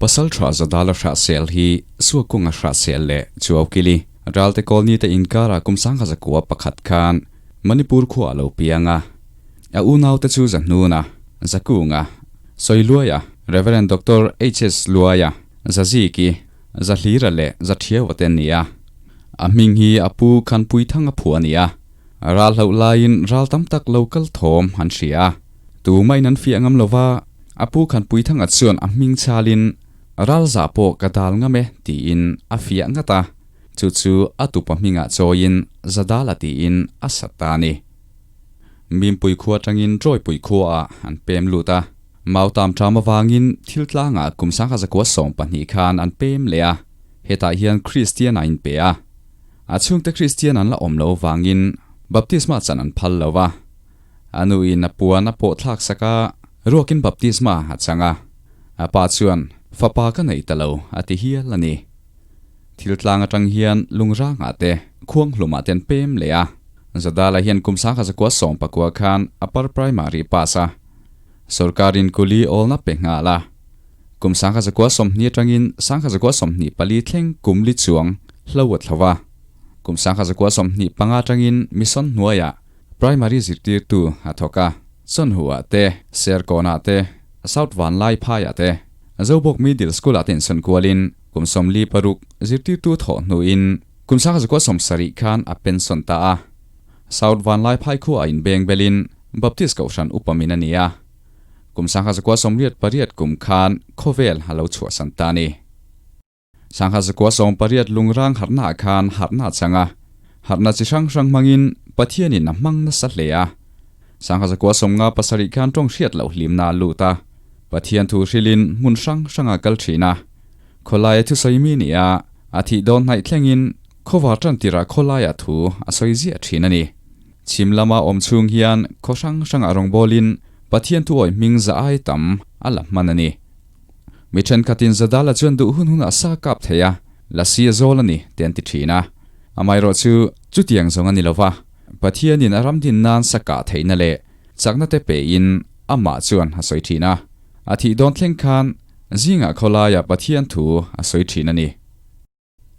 Pasalṭha Zadala Hrahsel hi Suakunga Hrahsel leh Chuaukili Ralte Colony te inkara kum sangha zakua pakhat khan Manipur khua a lo piang a. A unaute chu Zahnuna, Zakunga, Sawiluaia, Rev. Doctor HS Luaia, Zaziki, Zahlira leh Zathiaua te an ni a. A hming hi a pu Khanpuithanga phu a ni a. Ral hlauh laiin ral tam tak lo kal thawm an hria a. Tumahin an fiah ngam lova, a pu Khanpuithanga chuan a hming chhalin, Ral zah pawh ka dal ngam e tiin a fiah ngat a. Chu chu a tupa hmingah chawiin Zadala tiin a sa ta a ni. Mimpui khua atangin Tawipui khuaah an pem lut a. Mautam ṭam avangin thil tlangah kum sangha zakua 12 khan an pem leh a, hetah hian Kristian a inpe a. A chhungte Kristian an la awm lo avangin baptisma chan an phal lo va. A nuin a puan a pawh thlak sak a, ruakin baptisma a chang a. A pa chuan, Fapa ka nei ta lo, a ti hial a ni. Thil tlang atang hian lungrangah te, khuanghlumah te an pem leh a. Zadala hian kum sangha zakua 19 khan Upper Primary pass a. Sorkarin kuli awlna pe nghal a. Kum 1920 atangin 1924 thleng kum li chuang hlo a thlo a. Kum 1925 atangin mission hnuaiah Primary zirtirtu a thawk a. Chawnhuah te, Serkawnah te, South Vanlaiphaiah te, Zobawk Middle School-ah te insawn kualin kum 46 zirtirtu thawh hnuin kum 1970 khan a pension ta a. South Vanlaiphai khuaah inbeng belin Baptist Kohhran upa min a ni a. Kum 1988 kum khan khawvel a lo chhuahsan ta a ni. 1918 lungrang harhnaah khan harhna a chang a, harhna chi hrang hrang hmangin Pathianin a hmang nasa hle a. 1957 khan tawng hriat loh hlimna a lut a, Pathian thu hrilhin hmun hrang hranga kal thin a. Khawlaia thusawi mi ni a, a thih dawn hnaih thlengin khawvar tan tirah khawlaia thu a sawi ziah thin a ni. Chhim lama awm chhung hian khaw hrang hrangah rawngbawlin Pathian thuawi hming za ai tam a la hman a ni. Mi thenkhatin Zadala chuan duh hun hunah sa kap thei a, lasi a zawl a ni te an ti thin a. Amaherawh chu chutiang zawng a ni lova, Pathianin a ram din nan sa kah theihna leh chakna te pein amah chuan a sawi thin a. A thih dawn thleng khan zingah khawlaiah Pathian thu a sawi thin a ni.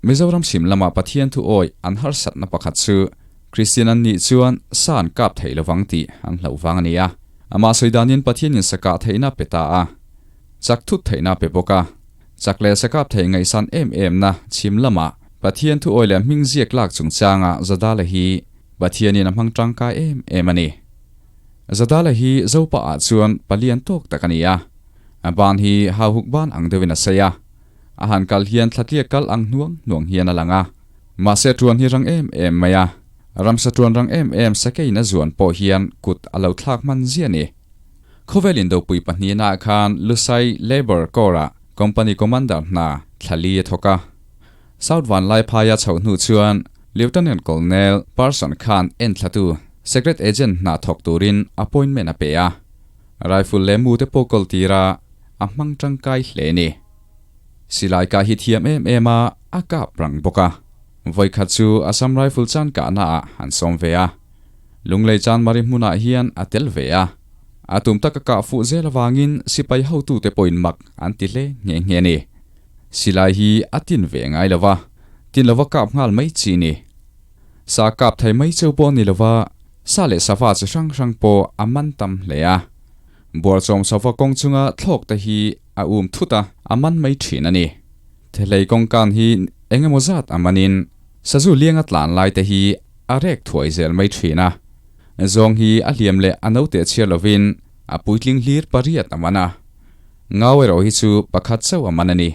Mizoram chhim lama Pathian thu awi an harsatna pakhat chu Kristian an nih chuan sa an kap thei lovang tih an hlauh vang a ni a. Amah sawi danin Pathianin sa kah theihna pe ta a, chak thut theihna pe bawk a. Chak leh sa kap thei ngaihsan em emna chhim lama Pathian thu awi leh hming ziak lak chungchanga Zadala hi Pathianin a hmang tangkai em em a ni. Zadala hi Zopa ah chuan palian tawk tak a ni a. A ban hi hauhuk ban ang deuhin a sei a. A han kal hian thlatliak kal ang hnuang hnuang hian a lang a. Mahse tuan hi rang em em mai a. Ramsa tuan rang em em sakeiin a zuan pawh hian kut a lo thlak hman zia ni. Khawvel indopui pahnihnaah khan Lusai Labour Corps-ah Company Commander hna thlali a thawk a. South Vanlaiphaia chhoh hnu chuan Lieutenant Colonel Parson khan enthlatu Secret Agent hna thawk turin appointment a pe a. Rifle leh mu te pawh kawl tir a, a hmang tangkai hle ni. Silai kah hi thiam em em a, a kap rang bawk a. Vawikhat chu Assam Rifle chan kahna ah an sawm ve a. Lunglei Chanmari hmunah hian a tel ve a. A tum taka kah fuh zel avangin sipai hotute pawhin mak an ti hle nghe nghe a ni. Silai hi a tin ve ngai lo va, tin lova kap nghal mai chi ni. Sa kap thei mai cheu pawh a ni lova, sa leh sava chi hrang hrang pawh a man tam hle a. Buarchawm sava kawng chunga thlawk te hi a um thut a, a man mai thin a ni. Thehlei kawngkan hi eng emaw zat a manin sazu lianga tlan lai te hi a rek thuai zel mai thin a. Zawng hi a hliam leh a note chhiar lovin a puitling hlir pariat a man a. Ngau erawh hi chu pakhat chauh a man a ni.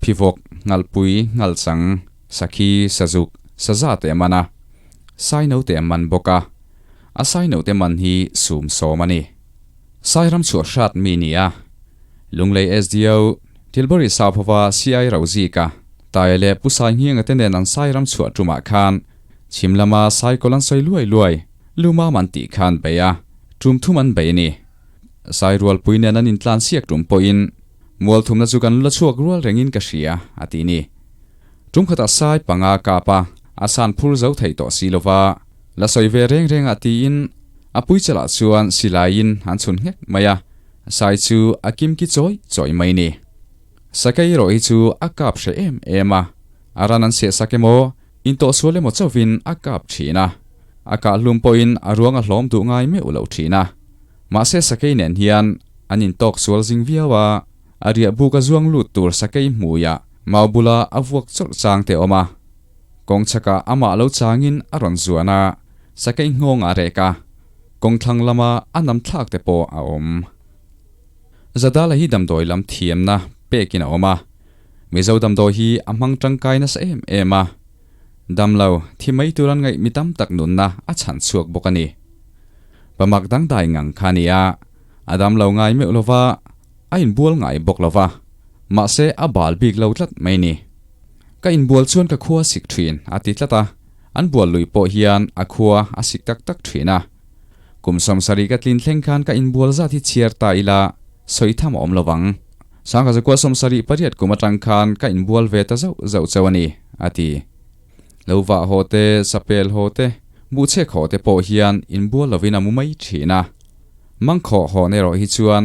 Phivawk, Nghalpui, Nghalchang, Sakhi, Sazuk, Saza te a man a. Saino te a man bawk a. A saino te man hi sum sawm a ni. Sairam chhuah hrat mi ni a. Lunglei SDO, Tilbury South-hova CI Rozika, Taia leh Pu Sainghianga te nen an Sairam chhuah tumah khan chhim lama Saikawl an sawi luai luai, Lumam an tih khan bei a, tum thum an bei a ni. Sairualpui nen an intlan siak tum pawhin mual thumna chu kan la chhuak rual rengin ka hria, a ti ni. Tum khatah sai panga kap a, a san phur zo thei tawh si lova. La sawi ve reng reng ah tiin a puichalah chuan silaiin an chhun nghek mai a, sai chu a kimki chawi chawi mai ni. Sakei erawh hi chu a kap hreh em em a, a ran an seh sak emaw, intawhsual emaw chauhin a kap thin a, a kah hlum pawhin a ruang a hlawm duh ngai meuh loh thin a. Mahse sakei nen hian an intawk sual zing viau a, a riah buk a zuang lut tur sakei hmuiah mau bula a vuak chawlh chang te awm a. Kawng chhakah amah lo changin a rawn zuan a, sakei nghawng a rek a, kawng thlang lama a nam thlak te pawh a awm. Zadala hi damdawi lam thiamna pekin a awm a, Mizo damdawi hi a hmang tangkai nasa em em a, damlo thi mai tur an ngaih mi tam tak nunna a chhan chhuak bawk a ni. Pamak dangdai ngang kha a ni a, a damlo ngai meuh lova, a inbual ngai bawk lova, mahse a bal bik lo tlat mai ni. Ka inbual chuan ka khua sik thin a ti tlat a, an bual lui pawh hian a khua a sik tak tak thin a. Kum 70 ka tlin thleng khan ka inbual zat hi chhiar ta ila sawi tham a awm lo vang. Sangha zakua 78 kum atang khan ka inbual ve ta zauh zauh chauh a ni, a ti. Lo vah haw te, sapel haw te, buhchhek haw te pawh hian inbual lovin a mu mai thin a. Mangkhawh hawn erawh hi chuan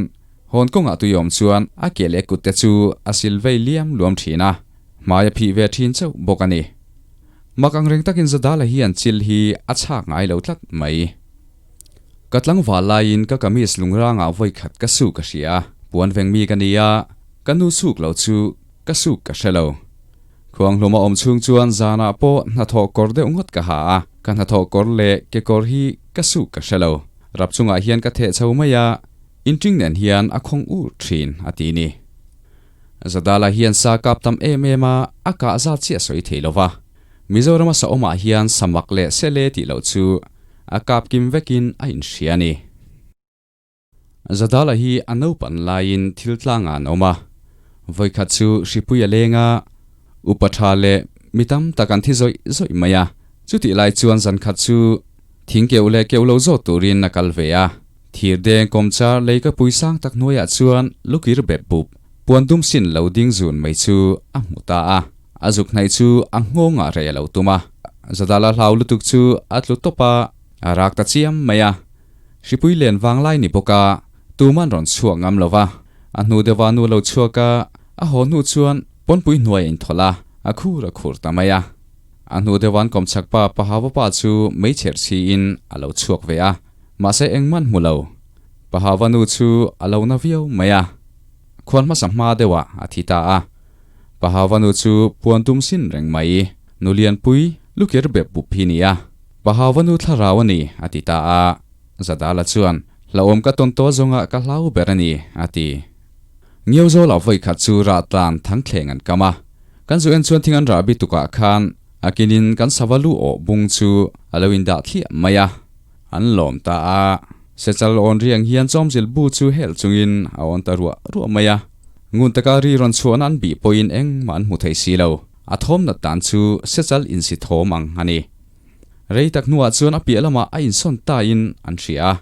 hawn kawngah tui awm chuan a ke leh kut te chu a sil vei liam luam thin a, hmai a phih ve thin chauh bawk a ni. Mak ang reng takin Zadala hian chil hi a chhak ngai lo tlat mai. Ka tlangval laiin ka kamis lungrangah vawi khat ka suk ka hria, puan veng mi ka ni a, ka nu suk lo chu ka suk ka hre lo. Khuanghlum a awm chhung chuan zanah pawh hnathawh kawr deuh ngawt ka ha a, ka hnathawh kawr leh kekawr hi ka suk ka hre lo. Rap chungah hian ka theh chho mai a, inṭing nen hian a khawng ur ṭhin a ti ni. Zadala hian sa kap tam em em a, a kah zat chiah sawi thei lo va. Mizorama sa awmah hian samak leh sele tih loh chu a kap kim vekin a inhria a ni. Zadala hi a naupan laiin thil tlangah an awm a, vawikhat chu hripui a leng a, upa tha leh mi tam tak an thi zawih zawih mai a. Chutih lai chuan zankhat chu thing keuh leh keuh lo zawt turin a kal ve a. Thir deng kawmchar lei ka pui sang tak hnuaiah chuan lukir bep bup, puan dum sin lo ding zun mai chu a hmu ta a. A zuk hnaih chu a nghawngah rei a lo tum a. Zadala hlau lutuk chu a tlu tawp a, a rak ta chiam mai a. Hripui len vang lai ni bawk a, tuman rawn chhuak ngam lo va. A hnu deuha nu lo chhuak a, a haw hnu chuan pawnpui hnuai a inthawlh a, a khur a khur ta mai a. A hnu deuha an kawmchhak pa Pahava pa chu meichher chhiin a lo chhuak ve a. Mahse engmah hmu lo. Pahava nu chu a lo na viau mai a. Khuan hmasa hma deuhah a thi ta a. Pahava nu chu puan tum sin reng mai. Nu lianpui lukir bep bup hi ni a. Pahava nu thlarau a ni, a ti ta a. Zadala chuan, Hlauhawm ka tawn tawh zawngah ka hlau ber a ni, a ti. Ngiauzawlah vawi khat chu rah tlan thangthleng an kam a. Kan zu en chuan thing an rah bi tukah khan a kinin kan sava lu awh bung chu a lo indah thliah mai a. An lawm ta a, Sechal awn riang hian chawmzil bu chu hel chungin a awn ta ruah ruah mai a. Ngun taka ri rawn chhuahna an bih pawhin engmah an hmu thei si lo. A thawm nat dan chu Sechal insi thawm ang a ni. Rei tak hnuah chuan a piah lamah a insawn tain an hria a.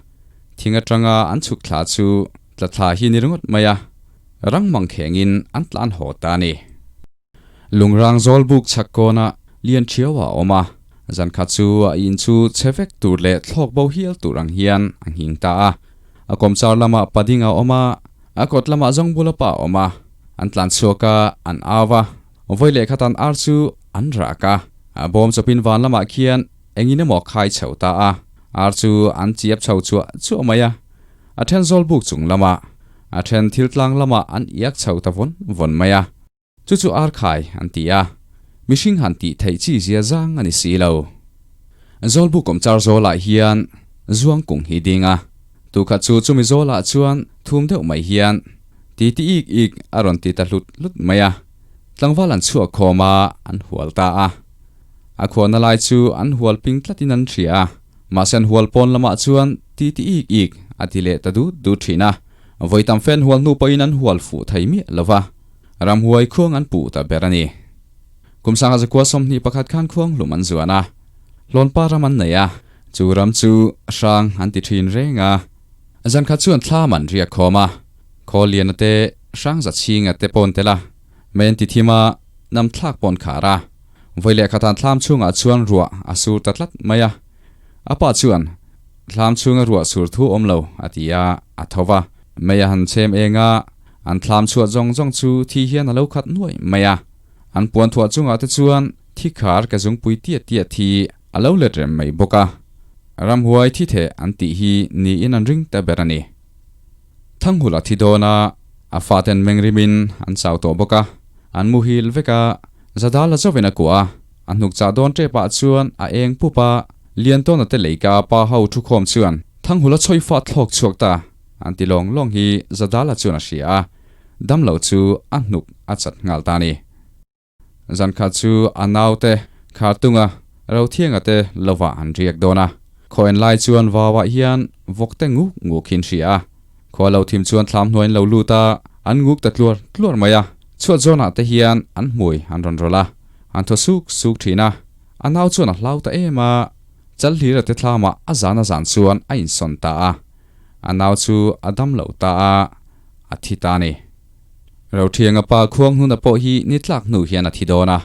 Thing atanga an chhuk thla chu tla thla hi ni ringawt mai a, rang mangkhengin an tlan haw ta a ni. Lungrang zawl buk chhak kawnah lian thiau a awm a, zan khat chu a in chu chhe vek tur leh thlawk bo hial tur ang hian a nghing ta a. A kawmchar lamah pading a awm a, a kawt lamah zawng bula pa a awm a, an tlan chhuak a, an au a, vawi leh khatan ar chu an rak a, a bawm chawpin van lamah khian engin emaw khai chho ta a, ar chu an chiap chho chuah chuah mai a, a then zawl buk chung lamah, a then thil tlang lamah an iak chho ta vawn vawn mai a. Chu chu arkhai an ti a, mihring han tih theih chi zia zang a ni si lo. Zawlbu kawmchar zawlah hian zuang kung hi ding a, tukhat chu chumi zawlah chuan thum deuh mai hian ti ti ik ik a rawn ti ta hlut hlut mai a, tlangval an chhuak khawm a, an hual ta a. A khuahna lai chu an hual ping tlatin an hria a, mahse an hual pawn lamah chuan ti ti ik ik a ti leh ta dut dut thin a, vawi tam fen hual hnu pawhin an hual fuh thei miah lo va. Ramhuai khuang an puh ta ber a ni. Kum sangha zakua 21 khan khuang hlum an zuan a, hlawnpa ram an nei a, chu ram chu hrang an ti thin reng a. Zankhat chuan thlam an riak khawm a, Khawliana te, Hrangza chhinga te pawn tel a, mei an ti thim a, nam thlak pawn khar a. Vawi leh khatan thlam chhungah chuan ruah a sur ta tlat mai a. A pa chuan, Thlam chhunga ruah sur thu awm lo, a ti a, a tho va. Mei a han chhem eng a, an thlam chhuat zawng zawng chu thi hian a lo khat nuai mai a. An puan thuah chungah te chuan thi khar ke zungpui tiat tiat hi a lo let rem mai bawk a. Ramhuai thi theh an tih hi niin an ring ta ber a ni. Thanghul a thi dawn a, a faten mengrimin an chau tawh bawk a, an muhil vek a, Zadal a zovin a kuah a, a hnuk chah dawn tep ah chuan a eng pup a, Liantawna te leika pa ho thukhawm chuan Thanghul a chhawi fa thlawk chhuak ta an ti lawng lawng hi Zadala chuan a hria a, damlo chu a hnuk a chat nghal ta a ni. Zankhat chu a naute Khartunga Rothianga te lovah an riak dawn a, khaw en lai chuan vauah hian vawk te nguk nguk hi an hria a. Khua lo thim chuan thlam hnuai an lo lut a, an nguk ta tluar tluar mai a. Chhuat zawnah te hian an hmui an rawn rawlh a, an thaw suk suk thin a. A nau chuan a hlau ta em a, Chalhlira te thlamah a zan a zan chuan a insawn ta a. A nau chu a dam lo ta a, a thi ta a ni. Rothianga pa khuang hnuna pawh hi ni tlak hnu hian a thi dawn a,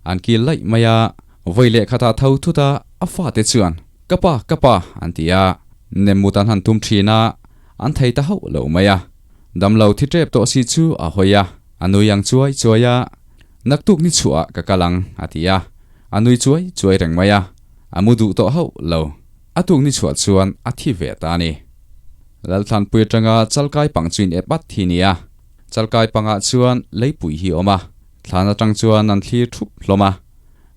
an kil laih mai a, vawi leh khatah tho thut a, a fate chuan, Ka pa, ka pa, an ti a, nemmut an han tum thin a, an thei ta hauh lo mai a. Damlo thi tep tawh si chu a hawi a, a nui ang chuai chuai a, Naktuk ni chhuah ka kal ang, a ti a, a nui chuai chuai reng mai a, a mu duh tawh hauh lo. A tuk ni chhuah chuan a thi ve ta a ni. Lalthlanpui atanga Chalkai pang chu in ep at thi nia. Chalkai pangah chuan leipui hi a awm a, thlan atang chuan an thlir thup hlawm a.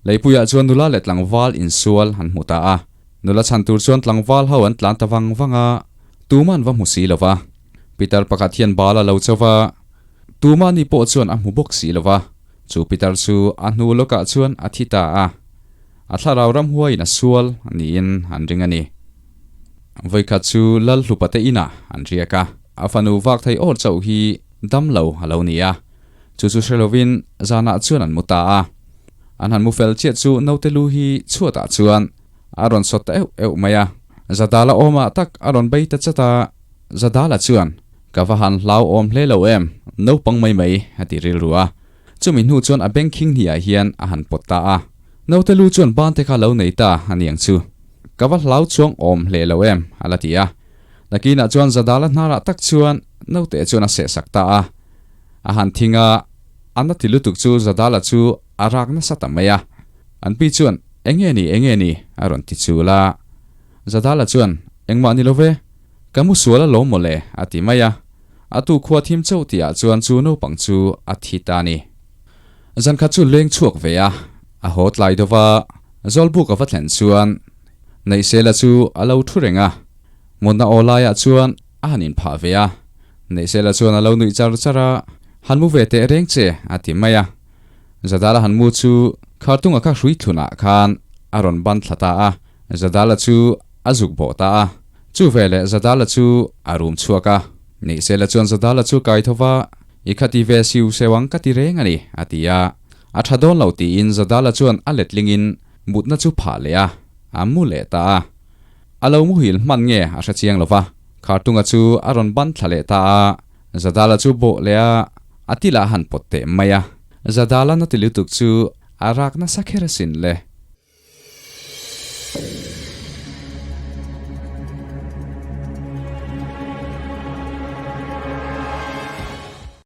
Leipuiah chuan nula leh tlangval insual an hmu ta a. Nula chhan tur chuan tlangval ho an tlan ta vang vang a, tuman va hmu si lo va. Pitar pakhat hian bal a lo cho va, tumahni pawh chuan a hmu bawk si lo va. Chu pitar chu a hnu lawkah chuan a thi ta a. A thlarau ramhuaiin a sual niin an ring a ni. Vawikhat chu Lal Hlupate inah an riak a, a fanu vak thei awr chauh hi dam lo a lo ni a. Chu chu hre lovin zanah chuan an mu ta a. An han mu fel chiah chu naute lu hi chhuatah chuan a rawn sawt ta euh euh mai a. Zadala awmah tak a rawn bei ta chat a, Zadala chuan, Ka va han hlauhawm hle lo em, naupang mai mai, a ti rilru a. Chumi hnu chuan a beng khing hniah hian a han pawt ta a. Naute lu chuan bante kha lo nei ta a niang chu. Ka va hlau chuang awm hle lo em, a la ti a. Nakinah chuan Zadala hnarah tak chuan naute chuan a sehsak ta a. A han thing a, a na ti lutuk chu Zadala chu a rak nasa ta mai a. An pi chuan, Enge ni, enge ni? a rawn ti chul a. Zadala chuan, Engmah ni lo ve. Ka mu sual alawm mawle, a ti mai a. A tu khua thim chauh tihah chuan chu naupang chu a thi ta a ni. Zankhat chu leng chhuak ve a, a haw tlai deuh va, Zawlbuk a va thlen chuan Neihsela chu a lo thu reng a, mutna aw laiah chuan a han inphah ve a. Neihsela chuan a lo nuih char char a, Han mu ve teh reng che, a ti mai a. Zadala han mu chu Khartunga kha hrui thlunah khan a rawn ban thla ta a, Zadala chu a zuk bawh ta a. Chu veleh Zadala chu a rum chhuak a. Neihsela chuan Zadala chu kai tho va, I khati ve siu seu ang ka ti reng a ni, a ti a. A tha dawn lo tiin Zadala chuan a letlingin mutna chu phah leh a, a mu leh ta a. A lo muhil hman nge a hre chiang lo va, Khartunga chu a rawn ban thla leh ta a. Zadala chu bawh leh a, a tilah a han pawt teh mai a. Zadala na ti lutuk chu a rak nasa kher asin le.